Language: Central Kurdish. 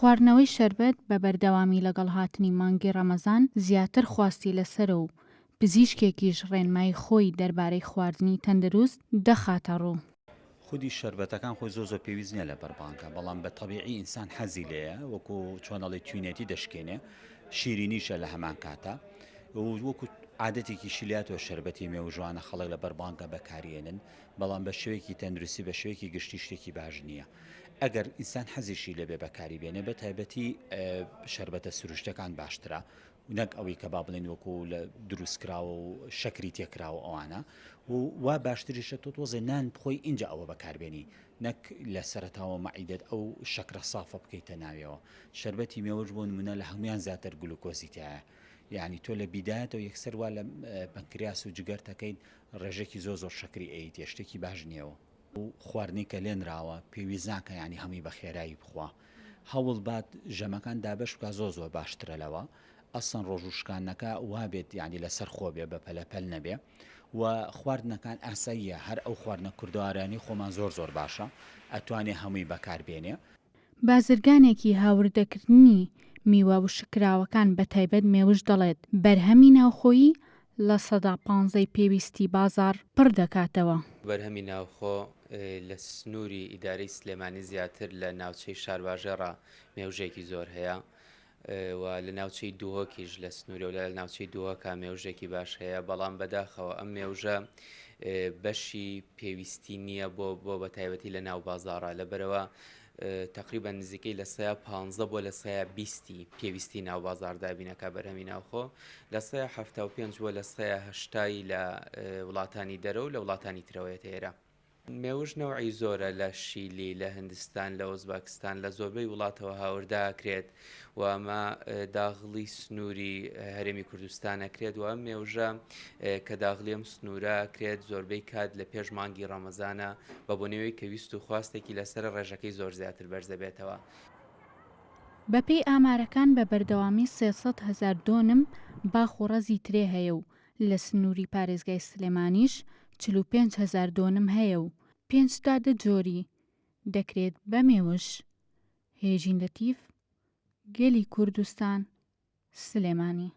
خواردنەوەی شەربەت بە بەردەوامی لەگەڵ هاتنی مانگی ڕەمەزان زیاتر خواستی لەسەرە و پزیشکێکیش ڕێنمایی خۆی دەربارەی خواردنی تەندروست دەخاتەڕوو. خودی شەربەتەکان خۆی زۆر زۆر پێویست نیە لە بەربانگا بەڵام بە تەبیعی ئینسان حەزی لێیە وەکو چۆن ئەڵێ توینێتی دەشکێنێ شیرینیشە لە هەمان کاتا و وەکو عادەتێکی شلیاتەوە شەربەتی مێوژوانە خەڵک لە بەربانگا بەکاریێنن بەڵام بە شێوەیەکی تەندروستی بە شێوەیەکی گشتی شتێکی باش نییە ئەگەر ئینسان حەزیشی لێبێ بەکاری بێنێ بە تایبەتی شەربەتە سروشتەکان باشترە نەک ئەوەی کە با بڵێن وەکو لە دروستکراوە و شەکری تێکراوە ئەوانە و وا باشتریشە تۆ تۆزێ نان بخۆی ئینجا ئەوە بەکاربێنی نەک لە سەرەتاوە مەعیدەت ئەو شەکرە سافە بکەیتە ناویەوە شەربەتی مێوژ بۆ نمونە لە هەمویان زیاتر گلوکۆزی تایە یعنی تۆ لە بیدایەتەوە یەکسەر وا لە پەنکریاس و جگەر تەکەیت ڕێژێکی زۆر زۆر شەکری ئەیتێ شتێکی باش نییەوە و خواردنی کە لێنراوە پێویست ناکە یانی هەمووی بە خێرایی بخوا هەوڵ بات ژەمەکان دابەش بکا زۆر زۆر باشترە لەوە ئەسڵەن ڕۆژوو شکاندنەکە وابێت یانی لەسەر خۆ بێ بە پەلە پەل نەبێ و خواردنەکان ئاساییە هەر ئەو خواردنە کوردەوارانی خۆمان زۆر زۆر باشە ئەتوانێ هەمووی بەکار بێنێ. بازرگانێکی هاوردەکردنی میوە وشککراوەکان بەتایبەت مێوژ دەڵێت، بەرهەمی ناوخۆیی 15% ی پێویستی بازاڕ پڕ دەکاتەوە. بەرهەمی ناوخۆ لە سنووری ئیدارەی سلێمانی زیاتر لە ناوچەی شارباژێڕا مێوژێکی زۆر هەیە و لە ناوچەی دهۆکیش لە سنووری و لە ناوچەی دهۆکا مێوژێکی باش هەیە، بەڵام بەداخەوە ئەم مێوژە بەشی پێویستی نییە بۆ بۆ بە تایبەتی لە ناو بازاڕە لەبەرەوە تقریبا نزیکەی 15% بۆ 20% پێویستی ناو بازار دابینەکە بەرهەمی ناوخۆ 75% بۆ 80% لە وڵاتانی دەرەوە و لە وڵاتانی ترەوەیەتە ئێرە. مێوژ نەوعی زۆرە لە شیلی، لە هندستان، لە ئۆزباکستان، لە زۆربەی وڵاتەوە هاوردە ئەکرێت و ئەمە داغڵی سنووری هەرێمی کوردستان ئەکرێت و ئەم مێوژە کە داغڵی ئەم سنوورە ئەکرێت زۆربەی کات لە پێش مانگی ڕەمەزانە بە بۆنەوەی کە ویست و خواستێکی لەسەرە ڕێژەکەی زۆر زیاتر بەرزەبێتەوە. بەپێی ئامارەکان بە بەردەوامی 300 هەزار دۆنم باخ و ڕەزی ترێ هەیە و لە سنووری پارێزگای سلێمانیش 45 هەزار دۆنم هەیە و پێنج تا دە جۆری دەکرێت بە مێوژ. هێژین لەتیف، گەلی کوردستان، سلێمانی.